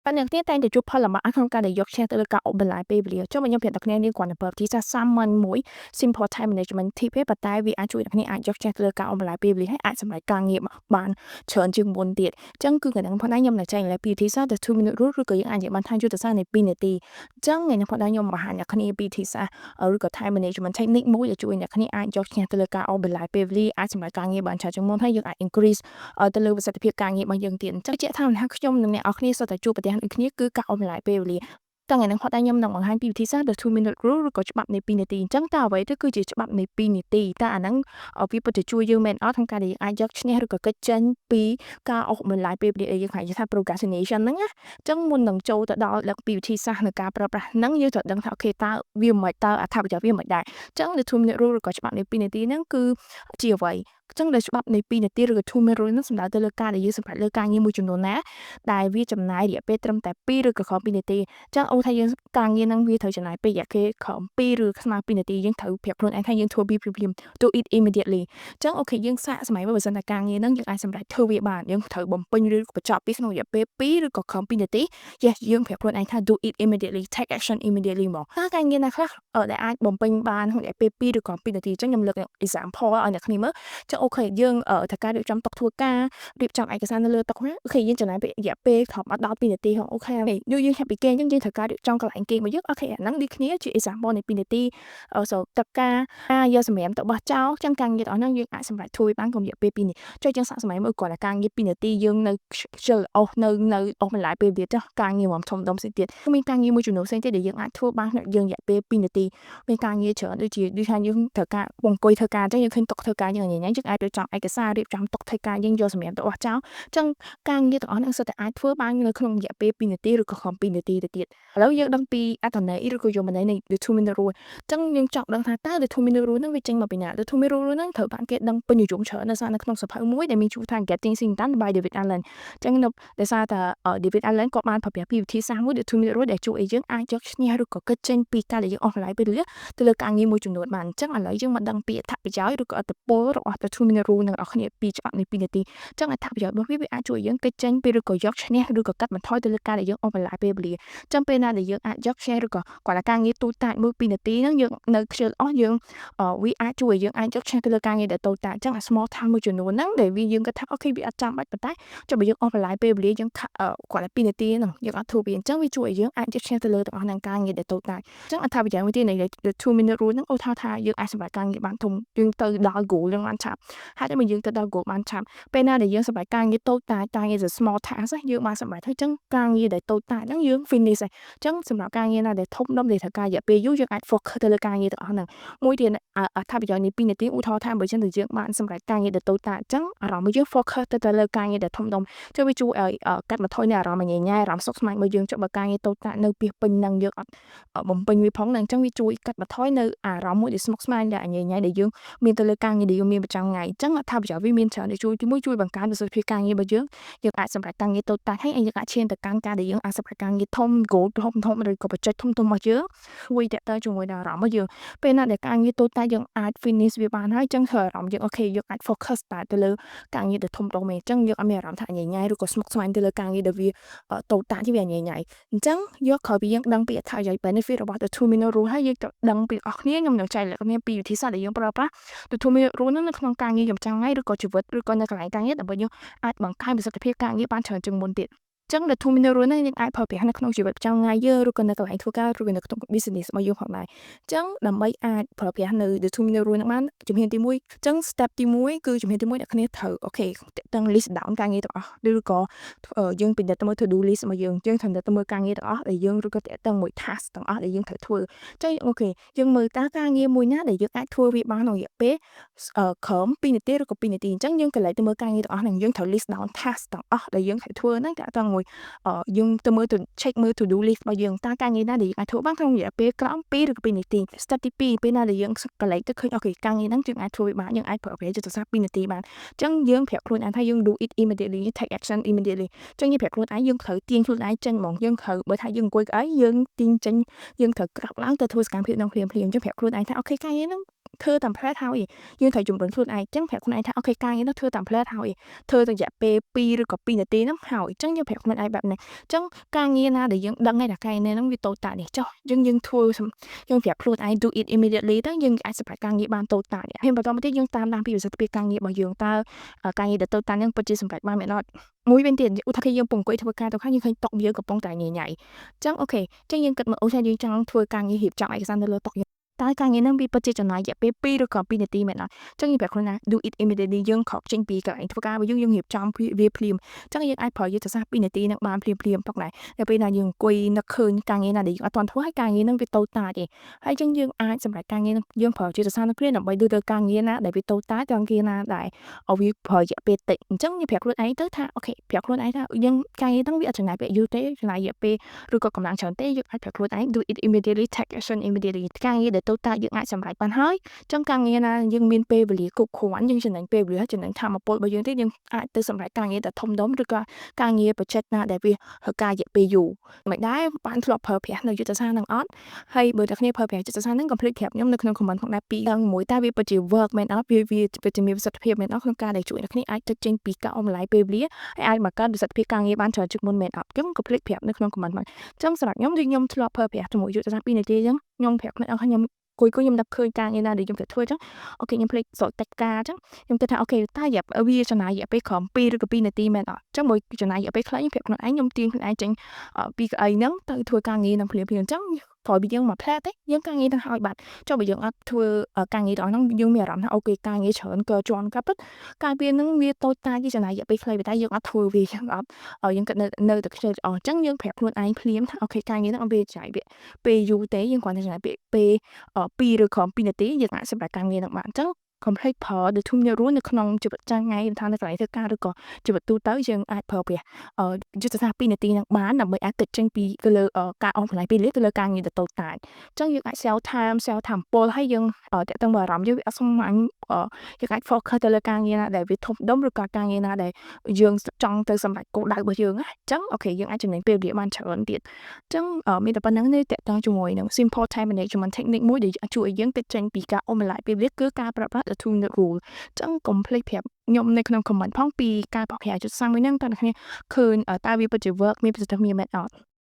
តែអ្នកគ្នាតែងតែជួបផលលំបាកក្នុងការដែលយកឈ្នះទៅលើការអូសបន្លាយពេលវេលាចុះមកខ្ញុំប្រាប់អ្នកគ្នានេះគ្រាន់តែប្រើវិធីសាស្ត្រសាមញ្ញមួយ simple time management tip ទេប៉ុន្តែវាអាចជួយអ្នកគ្នាអាចយកឈ្នះទៅលើការអូសបន្លាយពេលវេលាហើយអាចសម្រេចការងារបានច្រើនជាងមុនទៀតអញ្ចឹងគឺកណ្ដឹងផងដែរខ្ញុំនឹងចែករំលែកពីវិធីសាស្ត្រ the 2 minute rule ឬក៏យើងអាចនិយាយបានថាយុទ្ធសាស្ត្រនៃ2នាទីអញ្ចឹងថ្ងៃនេះផងដែរខ្ញុំបង្ហាញអ្នកគ្នាពីវិធីសាស្ត្រឬក៏ time management technique មួយដែលជួយអ្នកគ្នាអាចយកឈ្នះទៅលើការអូសបន្លាយពេលវេលាអាចសម្រេចការងារបានច្រើនជាងមុនហើយយើងអាច increase ទៅលើប្រសិទ្ធភាពការងាររបស់យើងទៀតអញ្ចឹងជាក់ថាខ្ញុំនិងអ្នកនរគ្នាសុទ្ធតែជួបប្រទះដូចគ្នាគឺការអូសបន្លាយពេលវេលាតើថ្ងៃនេះផងដែរខ្ញុំនឹងបង្ហាញពីវិធីសាស្ត្រ the 2 minute rule ឬក៏ច្បាប់នៃ2នាទីអញ្ចឹងតើអ្វីទៅគឺជាច្បាប់នៃ2នាទីតើអាហ្នឹងវាពិតជាជួយយើងមែនអត់ក្នុងការដែលយើងអាចយកឈ្នះឬក៏គេចចេញពីការអូសបន្លាយពេលវេលាដែលយើងហៅថា procrastination ហ្នឹងណាអញ្ចឹងមុននឹងចូលទៅដល់លើកពីវិធីសាស្ត្រនៃការប្រើប្រាស់ហ្នឹងយើងត្រូវដឹងថា okay តើវាមិនតើអត្ថប្រយោជន៍វាមិនដែរអញ្ចឹង the 2 minute rule ឬក៏ច្បាប់នៃ2នាទីហ្នឹងគឺជាអ្វីអញ្ចឹងដែលច្បាប់នៃ2នាទីឬក៏2 minute rule ហ្នឹងសំដៅទៅលើការដែលយើងសម្រេចលើការងារមួយចំនួនណាដែលវាចំណាយរយៈពេលត្រឹមតែ2ឬក៏ក្រោម2នាទីអញ្ចឹងអូថាយើងការងារហ្នឹងវាត្រូវចំណាយពេលរយៈពេលក្រោម2ឬស្មើ2នាទីយើងត្រូវប្រាប់ខ្លួនឯងថាយើងធ្វើវាភ្លាមៗ do it immediately អញ្ចឹង okay យើងសាកសម័យមើលបើសិនតែការងារហ្នឹងយើងអាចសម្រេចធ្វើវាបានយើងត្រូវបំពេញឬបញ្ចប់វាក្នុងរយៈពេល2ឬក៏ក្រោម2នាទី yes យើងប្រាប់ខ្លួនឯងថា do it immediately, take action immediately ហ្មងតើការងារណាខ្លះដែលអាចបំពេញបានក្នុងរយៈពេល2ឬក៏2នាទីអញ្ចឹងខ្ញុំលើក example ឲ្យអ្នកគ្នាមើលអញ្ចឹង okay យើងត្រូវការរៀបចំតុធ្វើការរៀបចំឯកសារនៅលើតុណា okay យើងចំណាយពេលរយៈពេលត្រឹមអត់ដល់2នាទីហង okay យើងយើងហាប់ពីគេអញ្ចឹងយើងត្រូវការរៀបចំកន្លែងគេងរបស់យើង okay អាហ្នឹងដូចគ្នាជា example នៃ2នាទី so ទឹកការយកសម្រាមទៅបោះចោលអញ្ចឹងការងារទាំងអស់ហ្នឹងយើងអាចសម្រេចធ្វើវាបានក្នុងរយៈពេល2នាទីចុះយើងសាកសម័យមើលគ្រាន់តែការងារ2នាទីយើងនៅខ្ជិលអូសនៅនៅអូសបន្លាយពេលវេលាចុះការងារមកធំដុំផ្សេងទៀតមានការងារមួយចំនួនផ្សេងទៀតដែលយើងអាចធ្វើបានក្នុងយើងរយៈពេល2នាទីមានការងារច្រើនដូចជាដូចថាយើងត្រូវការអង្គុយធ្វើការអញ្ចឹងយើងឃើញតុធ្វើការយើងញ៉ៃៗយើងអាចរៀបចំឯកសាររៀបចំតុធ្វើការយើងយកសម្រាមទៅបោះចោលអញ្ចឹងការងារទាំងអស់ហ្នឹងសុទ្ធតែអាចធ្វើបាននៅក្នុងរយៈពេល2នាទីឬក៏ក្រោម2នាទីទៅទៀតឥឡូវយើងដឹងពីអត្ថន័យឬក៏យមន័យនៃ the 2 minute rule អញ្ចឹងយើងចង់ដឹងថាតើ the 2 minute rule ហ្នឹងវាចេញមកពីណា the 2 minute rule ហ្នឹងត្រូវបានគេដឹងពេញនិយមច្រើនដោយសារនៅក្នុងសៀវភៅមួយដែលមានឈ្មោះថា Getting Things Done by David Allen អញ្ចឹងនៅដោយសារតែ David Allen គាត់បានប្រើប្រាស់ពីវិធីសាស្ត្រមួយ the 2 minute rule ដែលជួយឲ្យយើងអាចយកឈ្នះឬក៏គេចចេញពីការដែលយើងអូសបន្លាយពេលវេលាទៅលើការងារមួយចំនួនបានអញ្ចឹងឥឡូវយើងមកដឹងពីអត្ថប្រយោជន៍ឬក៏ឥទ្ធិពលរបស់ the 2 minute rule នឹងអ្នកគ្នាពីច្បាប់នៃ2នាទីអញ្ចឹងអត្ថប្រយោជន៍របស់វាវាអាចជួយឲ្យយើងគេចចេញពីឬក៏យកឈ្នះឬក៏កាត់បន្ថយទៅលើការដែលយើងអូសបន្លាយពេលវេលាអញ្ចឹងពេលណាដែលយើងអាចយកឈ្នះឬក៏គាត់ថាការងារទូចតាចមួយ2នាទីហ្នឹងយើងនៅខ្ជិលអស់យើងវាអាចជួយឲ្យយើងអាចយកឈ្នះទៅលើការងារដែលតូចតាចអញ្ចឹងអា small task មួយចំនួនហ្នឹងដែលវាយើងគិតថា okay វាអត់ចាំបាច់ប៉ុន្តែចុះបើយើងអូសបន្លាយពេលវេលាយើងគាត់តែ2នាទីហ្នឹងយើងអត់ធ្វើវាអញ្ចឹងវាជួយឲ្យយើងអាចយកឈ្នះទៅលើទាំងអស់ហ្នឹងការងារដែលតូចតាចអញ្ចឹងអត្ថប្រយោជន៍មួយទៀតនៃ the 2 minute rule ហ្នឹងឧទាហរណ៍ថាយើងអាចសម្រេចការងារបានធំយើងទៅដល់ goal យើងបានឆាប់ហើយតែបើយើងទៅដល់ goal បានឆាប់ពេលណាដែលយើងសម្រេចការងារតូចតាចការងារ the small task យើងបានសម្រេចហើយអញ្ចឹងការងារដែលតូចតាចហ្នឹងយើង finish ហើយអញ្ចឹងសម្រាប់ការងារណាដែលធំដុំដែលត្រូវការរយៈពេលយូរយើងអាច focus ទៅលើការងារទាំងអស់ហ្នឹងមួយទៀតអត្ថប្រយោជន៍នៃ2នាទីឧទាហរណ៍ថាបើចឹងទៅយើងបានសម្រេចការងារដែលតូចតាចអញ្ចឹងអារម្មណ៍យើង focus ទៅលើការងារដែលធំដុំចុះវាជួយឲ្យកាត់បន្ថយនៅអារម្មណ៍ញ៉ៃញ៉ៃអារម្មណ៍សុខស្មាញរបស់យើងចុះបើការងារតូចតាចនៅពីពេញហ្នឹងយើងអត់បំពេញវាផងហ្នឹងអញ្ចឹងវាជួយកាត់បន្ថយនៅអារម្មណ៍មួយដែលស្មុគស្មាញដែលញ៉ៃញ៉ៃដែលយើងមានទៅលើការងារដែលយើងមានប្រចាំថ្ងៃអញ្ចឹងអត្ថប្រយោជន៍វាមានច្រើនដែលជួយទីមួយជួយបង្កើនប្រសិទ្ធភាពការងាររបស់យើងយើងអាចសម្រេចការងារតូចតាចហើយយើងអាចឈានទៅកាន់ការដែលយើងអាចសម្រេចការងារធំ goal ធំធំឬក៏ project ធំធំរបស់យើងជួយតាក់ទងជាមួយនឹងអារម្មណ៍របស់យើងពេលណាដែលការងារតូចតាចយើងអាច finish វាបានហើយអញ្ចឹងធ្វើអារម្មណ៍យើង okay យើងអាច focus តែទៅលើការងារដែលធំដុំឯងអញ្ចឹងយើងអត់មានអារម្មណ៍ថាញ៉ៃញ៉ៃឬក៏ស្មុគស្មាញទៅលើការងារដែលវាតូចតាចវាញ៉ៃញ៉ៃអញ្ចឹងយកក្រោយពីយើងដឹងពីអត្ថប្រយោជន៍ benefit របស់ the 2 minute rule ហើយយើងទៅដឹងពីអស់គ្នាខ្ញុំនឹងចែករំលែកគ្នាពីវិធីសាស្ត្រដែលយើងប្រើប្រាស់ the 2 minute rule ហ្នឹងនៅក្នុងការងារប្រចាំថ្ងៃឬក៏ជីវិតឬក៏នៅកន្លែងការងារដើម្បីយើងអាចបង្កើនប្រសិទ្ធភាពការងារបានច្រើនជាងមុនទៀតចឹង the 2 minute rule ហ្នឹងយើងអាចប្រើប្រាស់នៅក្នុងជីវិតប្រចាំថ្ងៃយើងឬក៏នៅកន្លែងធ្វើការឬក៏នៅក្នុង business របស់យើងផងដែរអញ្ចឹងដើម្បីអាចប្រើប្រាស់នៅ the 2 minute rule ហ្នឹងបានជំហានទី1អញ្ចឹង step ទី1គឺជំហានទី1អ្នកគ្នាត្រូវ okay តាក់ទង list down ការងារទាំងអស់ឬក៏យើងពិនិត្យទៅមើល to do list របស់យើងយើងត្រូវទៅមើលការងារទាំងអស់ដែលយើងឬក៏តាក់ទងមួយ task ទាំងអស់ដែលយើងត្រូវធ្វើអញ្ចឹង okay យើងមើលតើការងារមួយណាដែលយើងអាចធ្វើវាបានក្នុងរយៈពេលក្រោម2នាទីឬក៏2នាទីអញ្ចឹងយើងកន្លែងទៅមើលការងារទាំងអស់ហ្នឹងយើងត្រូវ list down task ទាំងអស់ដែលយើងត្រូវធ្វើហ្នឹងតាក់ទងមួយយើងទៅមើលទៅ check មើល to do list របស់យើងតើការងារណាដែលយើងអាចធ្វើបានក្នុងរយៈពេលក្រោម2ឬក៏2នាទី step ទី2ពេលណាដែលយើងកន្លែងទៅឃើញ okay ការងារហ្នឹងយើងអាចធ្វើវាបានយើងអាចប្រើប្រាស់យុទ្ធសាស្ត្រ2នាទីបានអញ្ចឹងយើងប្រាប់ខ្លួនឯងថាយើង do it immediately, take action immediately អញ្ចឹងយើងប្រាប់ខ្លួនឯងយើងត្រូវទាញខ្លួនឯងចេញហ្មងយើងត្រូវបើថាយើងអង្គុយកៅអីយើងទាញចេញយើងត្រូវក្រោកឡើងទៅធ្វើសកម្មភាពនឹងភ្លាមៗអញ្ចឹងប្រាប់ខ្លួនឯងថា okay ការងារហ្នឹង ធ្វើតាមភ្លែតហើយយើងត្រូវជំរុញខ្លួនឯងអញ្ចឹងប្រាប់ខ្លួនឯងថា okay ការងារនោះធ្វើតាមភ្លែតហើយធ្វើរយៈពេល2ឬក៏2នាទីហ្នឹងហើយអញ្ចឹងយើងប្រាប់ខ្លួនឯងបែបនេះអញ្ចឹងការងារណាដែលយើងដឹងហើយថាការងារហ្នឹងវាតូចតាចនេះចុះយើងយើងធ្វើយើងប្រាប់ខ្លួនឯង do it immediately ទៅយើងអាចសម្រេចការងារបានតូចតាចហើយបន្តមកទៀតយើងតាមដានពីប្រសិទ្ធភាពការងាររបស់យើងតើការងារដែលតូចតាចហ្នឹងពិតជាសម្រេចបានមែនអត់មួយវិញទៀតឧទាហរណ៍យើងពងអង្គុយធ្វើការទៅខាងយើងឃើញតុយើងកំពុងតែញ៉ៃញ៉ៃអញ្ចឹង okay អញ្ចឹងយើងគិតមកអូថាយើងចង់ធ្វើការងាររៀបចំឯកសារនៅលើតុយើងតើការងារហ្នឹងវាពិតជាចំណាយរយៈពេល2ឬក៏2នាទីមែនអត់អញ្ចឹងយើងប្រាប់ខ្លួនណា do it immediately យើងក្រោកចេញពីកន្លែងធ្វើការរបស់យើងយើងរៀបចំវាភ្លាមអញ្ចឹងយើងអាចប្រើយុទ្ធសាស្ត្រ2នាទីហ្នឹងបានភ្លាមភ្លាមផងដែរដល់ពេលណាយើងអង្គុយនឹកឃើញការងារណាដែលយើងអត់ទាន់ធ្វើហើយការងារហ្នឹងវាតូចតាចទេហើយអញ្ចឹងយើងអាចសម្រេចការងារហ្នឹងយើងប្រើយុទ្ធសាស្ត្រហ្នឹងភ្លាមដើម្បីលើទៅការងារណាដែលវាតូចតាចការងារណាដែលវាប្រើរយៈពេលតិចអញ្ចឹងយើងប្រាប់ខ្លួនឯងទៅថា okay ប្រាប់ខ្លួនឯងថាយើងការងារហ្នឹងវាអត់ចំណាយពេលយូរទេចំណាយរយៈពេលឬក៏កម្លាំងច្រើនទេយើងអាចប្រាប់ខ្លួនឯង do it immediately, take action immediately ការងារដែលតូចតាចយើងអាចសម្រេចបានហើយអញ្ចឹងការងារណាយើងមានពេលវេលាគ្រប់គ្រាន់យើងចំណេញពេលវេលាចំណេញថាមពលរបស់យើងទៀតយើងអាចទៅសម្រេចការងារដែលធំដុំឬក៏ការងារ project ណាដែលវាការរយៈពេលយូរមិនដែរបានធ្លាប់ប្រើប្រាស់នៅយុទ្ធសាស្ត្រហ្នឹងអត់ហើយបើតែគ្នាប្រើប្រាស់យុទ្ធសាស្ត្រហ្នឹងកុំភ្លេចប្រាប់ខ្ញុំនៅក្នុង comment ផងដែរពីដឹងមួយតើវាពិតជា work មែនអត់វាវាពិតជាមានប្រសិទ្ធភាពមែនអត់ក្នុងការដែលជួយអ្នកគ្នាអាចទៅចេញពីការអូសបន្លាយពេលវេលាហើយអាចបង្កើនប្រសិទ្ធភាពការងារបានច្រើនជាងមុនមែនអត់អញ្ចឹងកុំភ្លេចប្រាប់នៅក្នុង comment មកអញ្ចឹងសម្រាប់ខ្ញុំដូចខ្ញុំធ្លាប់ប្រើប្រាស់ជាមួយយុទ្ធសាស្ត្រ2នាទីអញ្ចឹងខ្ញុំប្រាប់ខ្លួនខ្ញុំគួយគួយខ្ញុំនឹកឃើញការងារណាដែលខ្ញុំត្រូវធ្វើអញ្ចឹង okay ខ្ញុំភ្លេចស្រកតិចការអញ្ចឹងខ្ញុំគិតថា okay តើរយៈវាចំណាយរយៈពេលក្រោម2ឬក៏2នាទីមែនអត់អញ្ចឹងមួយចំណាយរយៈពេលខ្លីខ្ញុំប្រាប់ខ្លួនឯងខ្ញុំទាញខ្លួនឯងចេញពីកៅអីហ្នឹងទៅធ្វើការងារហ្នឹងភ្លាមៗអញ្ចឹងក្រោយពីយើងមកផ្លែទេយើងការងារហ្នឹងហើយបាត់ចុះបើយើងអត់ធ្វើការងារទាំងអស់ហ្នឹងយើងមានអារម្មណ៍ថា okay ការងារច្រើនក៏ជាន់កាប់ពិតការងារហ្នឹងវាតូចតាចចំណាយរយៈពេលខ្លីប៉ុន្តែយើងអត់ធ្វើវាយើងអត់យើងគិតនៅនៅតែខ្ជិលអស់អញ្ចឹងយើងប្រាប់ខ្លួនឯងភ្លាមថា okay ការងារហ្នឹងអត់វាចំណាយពេលយូរទេយើងគ្រាន់តែចំណាយពេលពេល2ឬក្រោម2នាទីយើងអាចសម្រេចការងារហ្នឹងបានអញ្ចឹងកុំភ្លេចប្រើ the 2 minute rule នៅក្នុងជីវិតប្រចាំថ្ងៃថានៅកន្លែងធ្វើការឬក៏ជីវិតទូទៅយើងអាចប្រើប្រាស់យុទ្ធសាស្ត្រ2នាទីហ្នឹងបានដើម្បីអាចគេចចេញពីទៅលើការអូសបន្លាយពេលវេលាទៅលើការងារដ៏តូចតាចអញ្ចឹងយើងអាច save time, save ថាមពលហើយយើងតាក់ទងអារម្មណ៍យើងវាអត់ស្មុគយើងអាច focus ទៅលើការងារណាដែលវាធំដុំឬក៏ការងារណាដែលយើងចង់ទៅសម្រេចគោលដៅរបស់យើងណាអញ្ចឹង okay យើងអាចចំណេញពេលវេលាបានច្រើនទៀតអញ្ចឹងមានតែប៉ុណ្ណឹងទេតាក់ទងជាមួយនឹង simple time management technique មួយដែលជួយឲ្យយើងគេចចេញពីការអូសបន្លាយពេលវេលាគឺការប្រើប្រាស់ the 2 minute rule អញ្ចឹងកុំភ្លេចប្រាប់ខ្ញុំនៅក្នុង comment ផងពីការប្រើប្រាស់យុទ្ធសាស្ត្រមួយហ្នឹងតើអ្នកគ្នាឃើញតើវាពិតជា work មានប្រសិទ្ធភាពមែនអត់។